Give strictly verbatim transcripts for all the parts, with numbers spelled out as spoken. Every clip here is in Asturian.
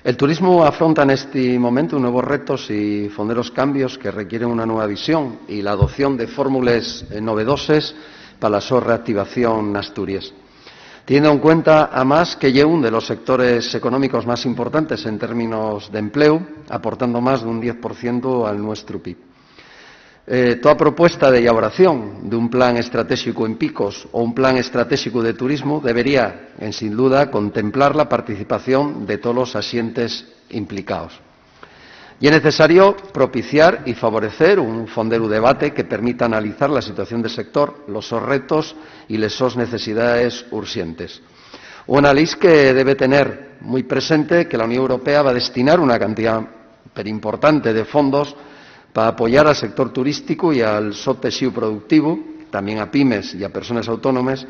El turismu afronta nesti momentu nuevos retos y fonderos cambios que requieren una nueva visión y la adopción de fórmules, eh, novedoses pa la so reactivación n'Asturies. Teniendo en cuenta, amás, que ye un de los sectores económicos más importantes en términos d'empleu, aportando más d'un diez por cientu al nuestru pib. Eh, toa propuesta de elaboración d'un plan estratéxicu en Picos o un plan estratéxicu de turismu debería, en sin duda, contemplar la participación de tolos axentes implicaos. Ye necesario propiciar y favorecer un fonderu debate que permita analizar la situación del sector, los sos retos y les sos necesidaes urxentes. Un análise que debe tener mui presente que la Unión Europea va destinar una cantidá perimportante de fondos pa apoyar al sector turísticu y al so teixíu productivu, tamién a pimes y a persones autónomes,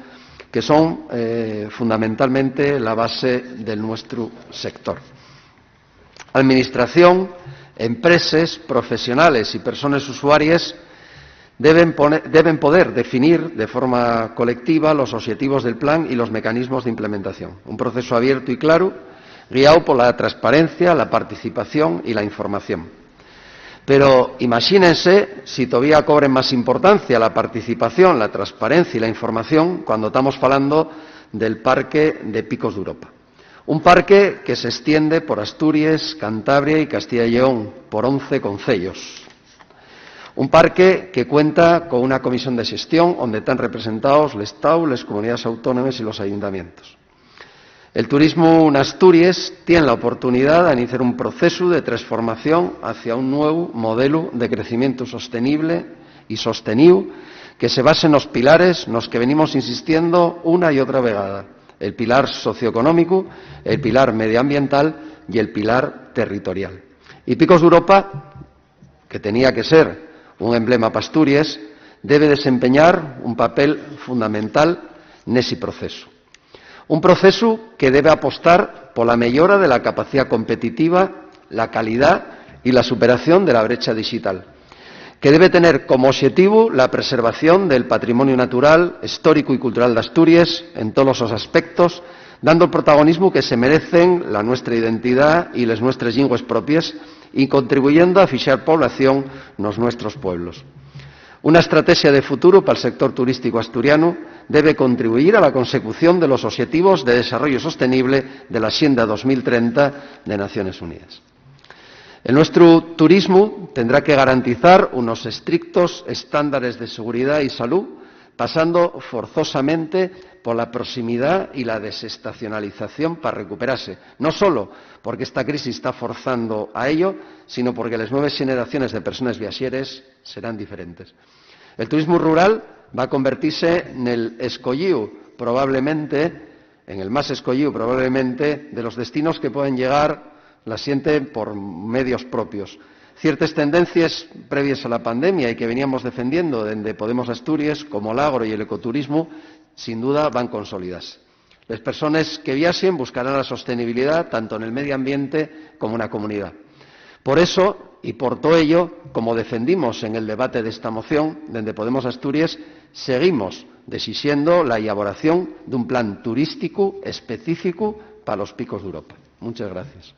que son, eh, fundamentalmente la base del nuestru sector. Administración, empreses, profesionales y persones usuaries deben pone-, deben poder definir de forma colectiva los obxetivos del plan y los mecanismos d'implementación. Un procesu abiertu y claru, guiao pola transparencia, la participación y la información. Pero imaxínense si tovía cobren más importancia la participación, la transparencia y la información cuando tamos falando del Parque de Picos d'Europa. Un parque que se estiende por Asturies, Cantabria y Castilla y Lleón, por once conceyos. Un parque que cuenta con una comisión de xestión onde tán representaos l'Estáu, les comunidaes autónomes y los ayuntamientos. El turismu n'Asturies tien la oportunidá d'iniciar un procesu de tresformación hacia un nuevu modelu de crecimientu sostenible y sosteníu que se base nos pilares nos que venimos insistiendo una y otra vegada: el pilar socioeconómicu, el pilar medioambiental y el pilar territorial. Y Picos d'Europa, que tenía que ser un emblema p'Asturies, debe desempeñar un papel fundamental nesi procesu. Un procesu que debe apostar pola meyora de la capacidá competitiva, la calidá y la superación de la brecha dixital, que debe tener como oxetivu la preservación del patrimoniu natural, históricu y cultural d'Asturies en tolos sos aspectos, dando el protagonismu que se merecen la nuestra identidá y les nuestres llingües propies, y contribuyendo a fixar población nos nuestros pueblos. Una estratexa de futuru pal sector turísticu asturianu debe contribuyir a la consecución de los Oxetivos de Desarrollu Sostenible de la Axenda dos mil trenta de Naciones Unidas. El nuestru turismu tendrá que garantizar unos estrictos estándares de seguridá y salú, pasando forzosamente pola proximidá y la desestacionalización pa recuperase, no solo porque esta crisis ta forzando a ello, sino porque les nueves xeneraciones de persones viaxeres serán diferentes. El turismu rural va convertise nel escoyíu, probablemente, en el más escoyíu, probablemente, de los destinos que pueden llegar la xente por medios propios. Ciertes tendencies previes a la pandemia y que veníamos defendiendo dende Podemos Asturies, como l'agro y el ecoturismu, sin duda van consolidase. Les persones que viaxen buscarán la sostenibilidá tanto nel medio ambiente como na comunidá. Por eso, y por too ello, como defendimos en el debate d'esta moción, dende Podemos Asturies seguimos desixendo la elaboración d'un plan turísticu específicu pa los Picos d'Europa. Munches gracies.